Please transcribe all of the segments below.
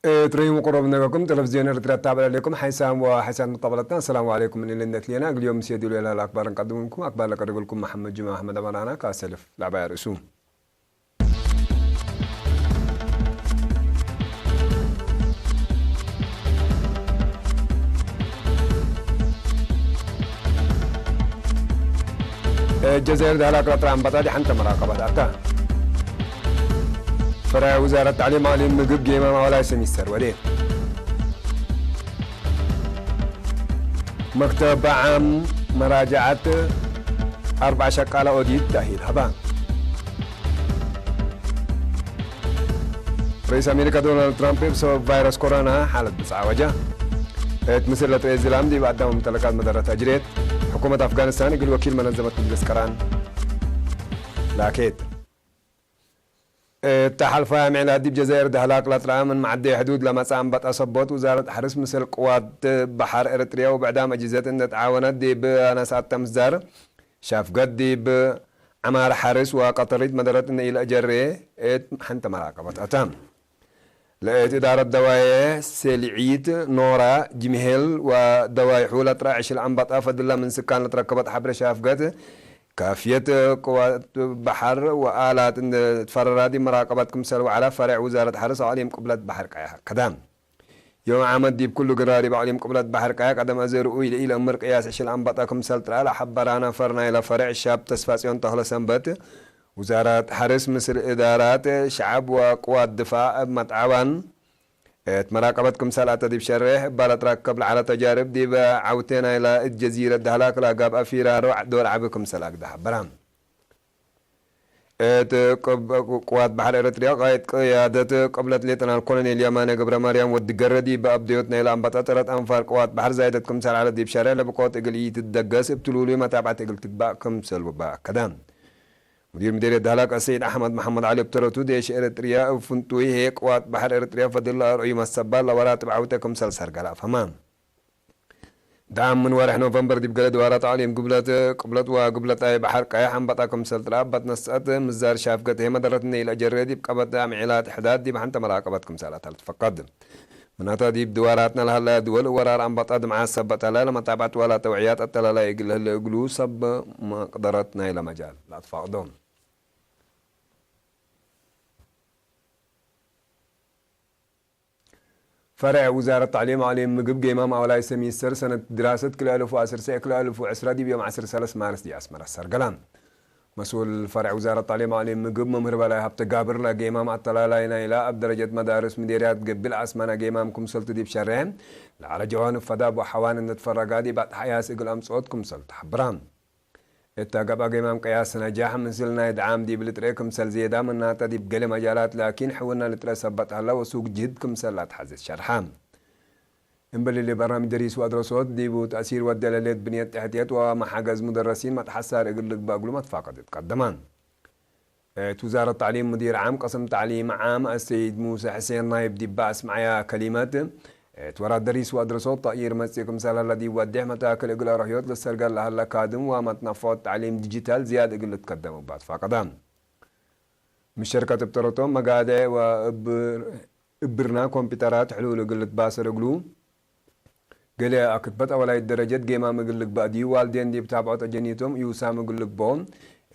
اتريم قرب نغكم تلفزيون ارترا تابع لكم حيسام وحيسام مطبلتنا. السلام عليكم من اللي نتلينا اليوم سيدي ليلى الاكبر نقدمكم اكبر لقد لكم محمد جمعه احمد امرانا كاسلف لعبه رسوم. الجزائر دهلا كراترا عم بطادي حنت مراقبة أتا. فرع وزارة التعليم العالي مقب جيما مولاي سميستر ودي. مكتب عام مراجعة أربع شقالة أوديت تأهيل هبا. رئيس أمريكا دونالد ترامب بسبب فيروس كورونا حالة بصعوجة. اتمثل لتري زلام دي بعد داوم تلقات مدارة أجريت. حكومة أفغانستان يقول وكيل منظمة مجلس كران لاكيت. التحالفة معلاد دي بجزائر دهلاك لطرا من معدي حدود لما صام بطا صبوت وزارة حرس مثل قوات بحر إريتريا وبعدام أجهزة إن تعاونت دي بأنسات تمزدار شاف قد دي بأمار حرس وقطريت مدرت إن إلى جري إت حنت مراقبة أتام. لقيت إدارة دواية سلعيت نورا جمهل ودواي حولة رعش الأنبط أفضل من سكان لتركبت حبر شاف قد كافية قوات بحر وآلات إن تفررا دي مراقبة كمسل وعلى فرع وزارة حرس عليم قبلة بحر كايا كدام. يوم عمد دي بكل قراري بعليم قبلة بحر كايا قدم أزر أويل إلى أمر قياس عشل أنبطة كمسل ترى لحبرانا فرنا إلى فرع الشاب تسفاسيون تهلا سنبت. وزارة حرس مصر إدارات شعب وقوات دفاع متعاون. ات مراقبة كمسل أتا دي بشرح بالة تركب على تجارب دي بعوتين إلى الجزيرة دهلاك لا قاب أفيرا روع دور عبي كمسل أقدح برام. ات قب-، قوات بحر إريتريا قايد قيادة قبلة ليتنال كولونيل يمانة قبر مريم ودقردي بأبديوت نيل أنبطة ترت أنفار قوات بحر زايدة كمسل على دي بشرح لبقوت إقل إيت الدقس ابتلولي متابعة إقل تقبع كمسل وبا كدام. مدير مديرية دهلاك السيد أحمد محمد علي بترتو ديش إريتريا فنتوي هيك قوات بحر إريتريا فضل الله رؤي مسبا لورات بعوتة كمسل سرقلا فمان. دعم من ورح نوفمبر دي بقلد وارا تعليم قبلة، قبلة وقبلة أي بحر قايح عم بطا كمسل ترابط نسأت مزار شاف قد هي مدرت نيل أجري دي بقبط دعم عيلات حداد دي بحنت مراقبة كمسل أتل تفقد. مناتا دي بدواراتنا لهلا دول ورار عم بطا دمعا سبت هلا لما تابعت ولا توعيات أتلا لا يقل هلا يقلو سب ما قدرتنا إلى مجال. لا تفاقدون. فرع وزارة تعليم عالي مقب قيمام أولاي سميستر سنة دراسة كل ألف وعسر سنة كل ألف وعسر دي بيوم عسر سلس مارس دي أسمر السرقلان. مسؤول فرع وزارة تعليم عالي مقب ممهر بلا هبت قابر لا قيمام أتلالاي نايلا أب درجة مدارس مديريات قبل أسمنا قيمام كم سلطة دي بشرهم. لعلى جوانب فداب وحوان إن تفرقا دي بعد حياس إقل أمس أوتكم سلطة حبران. እታ ገብ ኣገማም ቅያስ ነጃሕ ምስል ናይ ድዓም ዲብ ልጥረ ክምሰል ዜዳ መናታ ዲብ ገለ መጃላት ላኪን ሕውና ልጥረ ሰበት ኣላ ወሱግ ጅህድ ክምሰል ኣትሓዘት ሸርሓ። እምበልሌ በራሚ ደሪስ ወኣድረሶት ዲቡ ተእሲር ወደለሌት ብንየት ትሕትየት ወመሓገዝ ሙደረሲን መትሓሳር እግል ልግባእ እግሉ መትፋቀደት ቀደማን። እት ውዛረት ተዕሊም ሙዲር ዓም ቅስም ተዕሊም ዓም ኣሰይድ ሙሰ ሕሴን ናይብ ዲባ ኣስምዓያ ከሊመት፣ እት ወራት ደሪስ ወኣድረሶት ተቕይር መጽእ ክምሰል ሀለ ዲብ ወዴሕ መታክል እግል ኣረህዮት ልሰርገል ለሀለ ካድም ወመትነፎት ተዕሊም ዲጂታል ዝያድ እግል ልትከደም እባ ትፋቀዳ። ምሸርከት እብ ተረቶም መጋድዕ ወእብርና ኮምፒተራት ሕሉል እግል ልትባሰር እግሉ፣ ገሌ ኣክትበት ኣወላይት ደረጀት ጌማም እግል ልግባእ ዲዩ? ዋልዴን ዲብ ታብዖት ኣጀኒቶም ኢውሳም እግል ልግበኦም?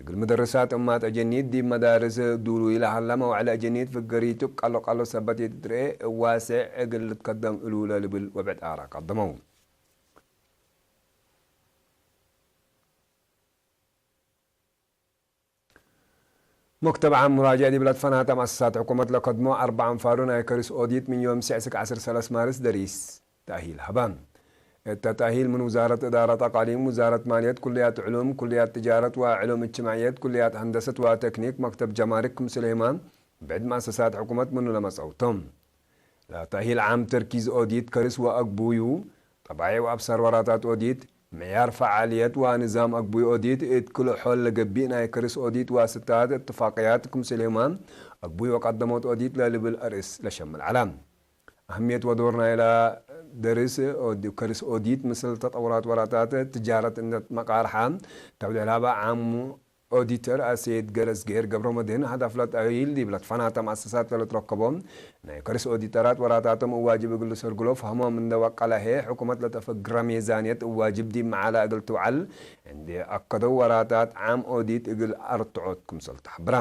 እግል ምደርሳት እማት ኣጀኒት ዲብ መዳርስ ዱሉ ኢለ ሀላ መዋዕለ ኣጀኒት ፍገሪቱ ቃሎ ቃሎ ሰበት የትትርኤ እዋስዕ እግል ልትከደም እሉ ለልብል ወብዕድ ኣራ ቀደመው። መክተብ ዓም ሙራጃዕ ዲብ ለትፈናተ መኣሰሳት ሕኩመት ለከድሞ ኣርበዓ ኣንፋሩ ናይ ከርስ ኦዲት ምን ዮም ስዕ ስክ ዓስር ሰለስ ማርስ ደሪስ ተእሂል ሀባ። እተ ተእሂል ምን ውዛረት እዳረት ኣቃሊም፣ ውዛረት ማልየት፣ ኩልያት ዕሉም፣ ኩልያት ትጃረት ወዕሉም እጅትማዕየት፣ ኩልያት ሀንደሰት ወተክኒክ፣ መክተብ ጀማርክ ክምስልህማ ብዕድ መኣሰሳት ሕኩመት ምኑ ለመጸውቶም። ለተእሂል ዓም ተርኪዝ ኦዲት ከርስ ወአግቡዩ ጠባይዕ ወአብሳር ወራታት ኦዲት፣ ምዕያር ፈዓልየት ወንዛም አግቡይ ኦዲት፣ እት ክልሖል ለገቢእ ናይ ከርስ ኦዲት ዋስታት እትፋቅያት ክምስልህማ አግቡይ ወቀደሞት ኦዲት ለልብል አርእስ ለሸምል ዐላ። አህምየት ወዶር ናይላ ደርስ ኦዲ-፣ ከርስ ኦዲት ምስል ተጠውራት ወራታት ትጃረት እነት መቃርሓ ተብልዕላባ ዓሙ ኦዲተር ኣሰይድ ገረዝግሄር ገብረመድህን ሃዳፍ ለጣይል ዲብለት ፈናታ መኣሰሳት ለለትረከቦም ናይ ከርስ ኦዲተራት ወራታቶም እዋጅብ እግል ሰርግሎ ፈህሞም እንደ ወቀላሄ ሕኩመት ለተፈግረ ሜዛንየት እዋጅብ ዲብ መዓላ እግል ትውዓል እንደ ኣከደው ወራታት ዓም ኦዲት እግል ኣርትዖት ክምሰል ተሓብራ።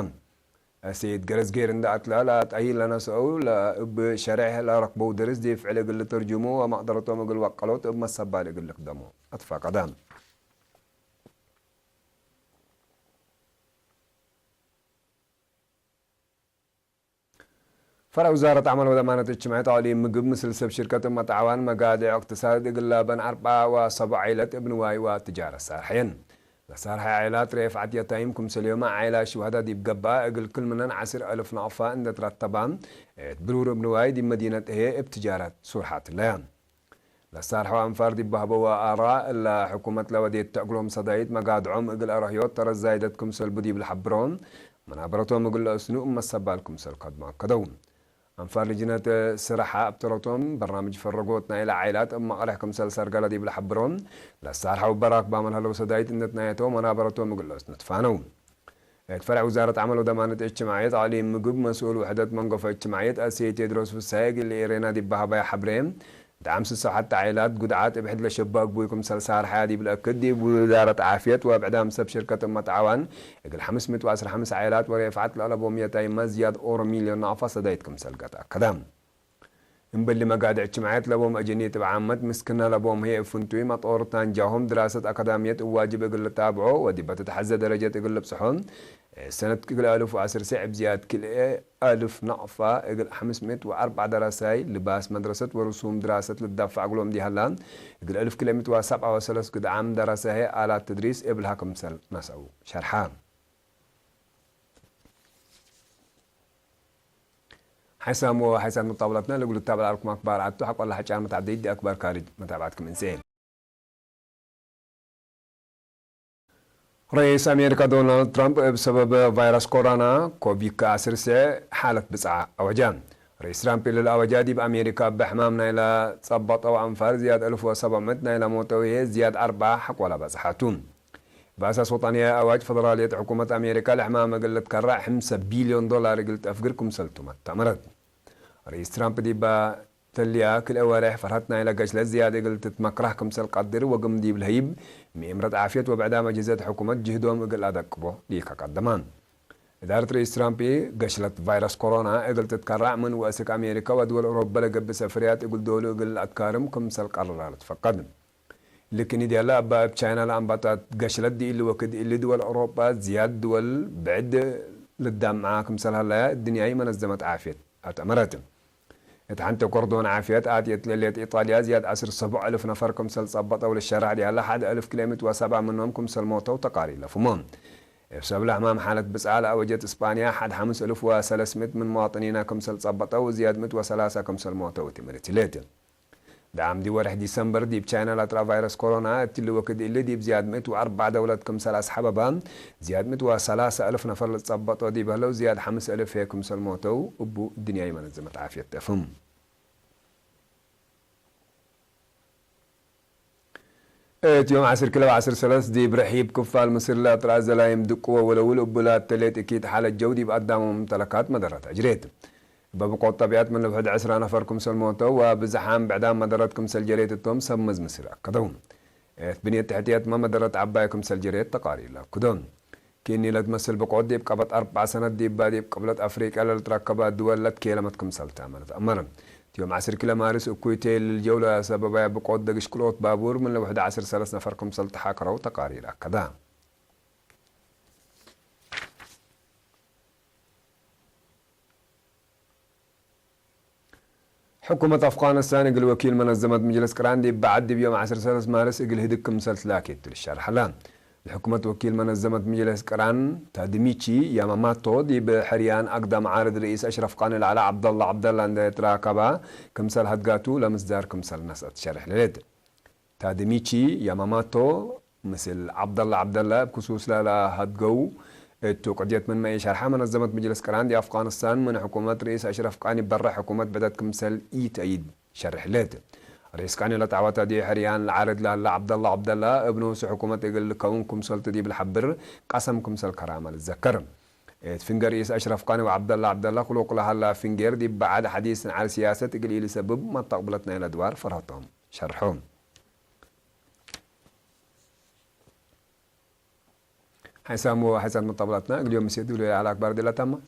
ኣሰይድ ገረዝግሄር እንደ ኣትላ ለጣይል ለነሰኡ ለእብ ሸርሕ ለረክበው ደርስ ዲብ ፍዕል እግል ልተርጅሙ ወመቅደረቶም እግል ወቀሎት እብ መሰባል እግል ልክደሞ ኣትፋቀዳ። ፈረዕ ውዛረት ዓመል ወደማነት እጅትማዒ ተዕሊም ምግብ ምስል ሰብ ሽርከት እመጣዕዋን መጋድዕ እቅትሳድ እግላ በን ኣርባ ወሰብዓ ዓይለት እብ ንዋይ ወትጃረት ሳርሐየን። ለሳርሐ ዓይላት ሬፍዓት የታይም ክምሰል ዮመ ዓይላ ሽዋዳ ዲብ ገባ እግል ክል ምነን ዓስር ኣልፍ ናቕፋ እንደ ትረተባ እት ብሩር እብ ንዋይ ዲብ መዲነት እሄ እብ ትጃረት ሱርሓት ለያ። ለሳርሐው ኣንፋር ዲብ ባህበዋ ኣራ እላ ሕኩመት ለወዴት ተእግሎም ሰዳይት መጋድዖም እግል ኣረህዮት ተረት ዛይደት ክምሰል ቡ ዲብ ለሐብሮ መናበረቶም እግል ለእስኑ እብ መሰባል ክምሰል ከድሞ ኣከደው። ኣንፋር ልጅነት ስራሓ እብ ተረቶም በርናምጅ ፈረጎት ናይላ ዓይላት እብ መቕርሕ ክምሰል ሰርገለ ዲብ ለሐብሮ ለሳርሐው በራክ ባመልሀለው ሰዳይት እንደትናየተው መናበረቶም እግል ለእስኑ ትፋነው። እት ፈረዕ ውዛረት ዓመል ወደማነት እጅትማዕየት ተዕሊም ምግብ መስኡል ውሕደት መንገፎ እጅትማዕየት ኣሰይ ቴድሮስ ፍሳሐ እግል ኤሬና ዲብ በሃባይ ሐብሬ፣ እት ዓምስ ሰውሓት ዓይላት ጉድዓት እብ ሕድ ለሸባግ ቡይ ክምሰል ሳርሐያ ዲብ ለእክድ ዲብ ውዛረት ዓፍየት ወብዕዳም ሰብ ሽርከት እመጣዕዋን እግል ሐምስ ምእት ወዐስራ ሐምስ ዓይላት ወሬፍዓት ለአለቦም የታይማ ዝያድ ኦሮ ሚልዮን ናቕፋ ሰዳይት ክምሰል ገት ኣከዳ። እምበሊ መጋድዕ እጅትማዕየት ለቦም ኣጀኒት እብ ዓመት ምስክና ለቦም ህየ እብ ፍንቱይ መጦር ታንጃሆም ድራሰት ኣካዳምየት እዋጅብ እግል ልጣብዖ ወዲበ ትትሐዘ ደረጀት እግል ልብጽሖ ሰነት ክልኤ ኣልፍ ወዐስር ሰዕ እብ ዝያድ ክልኤ ኣልፍ ናቕፋ እግል ሐምስ ምእት ወአርብዓ ደራሳይ ልባስ መድረሰት ወርሱም ድራሰት ልዳፋዕ እግሎም ዲሃላ እግል ኣልፍ ክልኤ ምእት ወሰብዓ ወሰለስ ግድዓም ደራሳይ ኣላት ተድሪስ እብልሃ ክምሰል ነሰኡ ሸርሓ። ሓይሳም ወሓይሳት መጣብላትና ለጉል ታብላ ኣልኩም ኣክባር ኣቱ ሓቆላ ሓጫን መታዕደይት ኣክባር ካርጅ መታብዓት ክምንሴ። ርኢስ ኣሜሪካ ዶናልድ ትራምፕ እብ ሰበብ ቫይረስ ኮሮና ኮቪድ ከኣስር ስዕ ሓለት ብጽዓ ኣወጃ። ርኢስ ትራምፕ ኢሉ ኣወጃ ዲብ ኣሜሪካ ብሕማም ናይላ ጸባጠው ኣንፋር ዝያድ ኣልፍ ወሰብዓ ምእት ናይላ ሞተው ይሄ ዝያድ ኣርባ ሓቆላ በጽሓቱ። ብኣሳስ ወጣንያ ኣዋጅ ፈደራልየት ሕኩመት ኣሜሪካ ለሕማም እግል ልትከራዕ ሕምሰ ቢልዮን ዶላር እግል ተፍግር ክምሰልቱም ኣተእመረት። ርኢስ ትራምፕ ዲባ ተልያ ክልኤ ወርሕ ፈርሀት ናይለ ገሽለት ዝያድ እግል ትትመክራህ ክምሰል ቀድር ወግም ዲብ ለህይብ ምእምረት ዓፍየት ወብዕዳም ኣጅህዘት ሕኩመት ጅህዶም እግል ኣደቅቦ ዲካ ቀደማ። እዳረት ርኢስ ትራምፕ ገሽለት ቫይረስ ኮሮና እግል ትትከራዕ ምን ወእስክ ኣሜሪካ ወድወል ኦሮባ ለገብእ ሰፍርያት እግል ዶሉ እግል ኣትካርም ክምሰል ቀርራ ልትፈቀድ። ልክኒ ዲያላ እባ እብ ቻይና ለአንባጣት ገሽለት ዲኢሊ ወክድ እሊ ድወል አውሮጳ ዝያድ ድወል ብዕድ ልዳምዓ ክምሰል ሀላያ እድንያይ መነዘመት ዓፍየት አተመረት። እት ሐንቲ ኮርዶን ዓፍየት አትየት ለሌት ኢጣልያ ዝያድ ዐስር ሰቡዕ እልፍ ነፈር ክምሰል ጸበጠው ልሸራሕ ዲያላ ሐድ እልፍ ክልኤ ምእት ወሰብዓ ምኖም ክምሰል ሞተው ተቃሪ ለፍሞ። እብ ሰብ ለሕማም ሓለት ብጽዓ ለአወጀት እስጳንያ ሐድ ሐምስ እልፍ ወሰለስ ምእት ምን መዋጥኒና ክምሰል ጸበጠው ዝያድ ምእት ወሰላሳ ክምሰል ሞተው እትምርት ይሌት። ዳዕም ዲ ወርሕ ዲሰምበር ዲብ ቻይና ላትራ ቫይረስ ኮሮና እትሊ ወክድ እሊ ዲብ ዝያድ ምእት ወአርባዕ ደውለት ክምሰል አስሓበባ፣ ዝያድ ምእት ወሰላሳ እልፍ ነፈር ልጸበጦ ዲብ ህለው ዝያድ ሐምስ እልፍ ህየ ክምሰል ሞተው እቡ ድንያይ መነዘመት ዓፍየት ተፍም። እት ዮም ዐስር ክልተ ዐስር ሰለስ ዲብ ርሒብ ክፋል ምስል ላትራ ዘላይም ድቅዎ ወለውል እቡ ላተሌት እኪት ሓለት ጀው ዲብ አዳሞም ተለካት መደረት አጅሬት። በብቆት ጠቢያት ምን ልውሕድ ዕስራ ነፈር ክምሰል ሞተው ወብዝሓም ብዕዳም መደረት ክምሰል ጀሬት እቶም ሰብ መዝምስል ኣከደው። እት ብንየት ትሕትየት መመደረት ዓባይ ክምሰል ጀሬት ተቃሪላ ክዶም። ኪኒ ለትመስል ብቆት ዲብ ቀበት አርባዕ ሰነት ዲባ ዲብ ቅብለት አፍሪቅያ ለልትረከባ ድወል ለትኬለመት ክምሰል ተአመረት አመረ። ዮም ዐስር ኪሎ ማርስ እኩይ ቴል ልጀውለ ሰበባያ ብቆት ደግሽ ክልኦት ባቡር ምን ልውሕድ ዐስር ሰለስ ነፈር ክምሰል ተሓከረው ተቃሪላ ከዳ። ሕኩመት ኣፍጋኒስታን እግል ወኪል መነዘመት ምጅልስ ቅራን ዲብ በዓድ ዲብ ዮም ዐስር ሰለስ ማርስ እግል ህድግ ክምሰል ትላኬት ትልሻርሐላ። ለሕኩመት ወኪል መነዘመት ምጅልስ ቅራን ታድሚቺ ያማማቶ ዲብ ሕርያን አግዳም ዓርድ ርኢስ አሽረፍ ቃኒ ለዓላ ዓብደላ ዓብደላ እንደ ትራከባ ክምሰል ሀድጋቱ ለምስዳር ክምሰል ነስአት ትሸርሕ ለሌት። ታድሚቺ ያማማቶ ምስል ዓብደላ ዓብደላ እብ ክሱስ ላላ ሀድገው እቱ ቅድየት ምን መኢ ሸርሐ መነዘመት ምጅልስ ቅራን ዲ አፍጋኒስታን ምን ሕኩመት ርኢስ አሽረፍ ቃኒ በረ ሕኩመት ብዕደት ክምሰል ኢተይድ ሸርሕ ሌት። رئيس قانون الدعوة دي حريان العارض لالا عبد الله عبد الله ابنه سحكومة إقل كون كمسل تديب الحبر قسم كمسل كرامة الذكر. اتفنجر رئيس أشرف قانون عبد الله عبد الله خلوق لها لا فنجر دي بعد حديث على سياسة إقل إلي سبب ما تقبلتنا إلى دوار فرهطهم شرحهم. حيسامو حيسان مطبلاتنا اليوم سيدو على أكبر دلتما.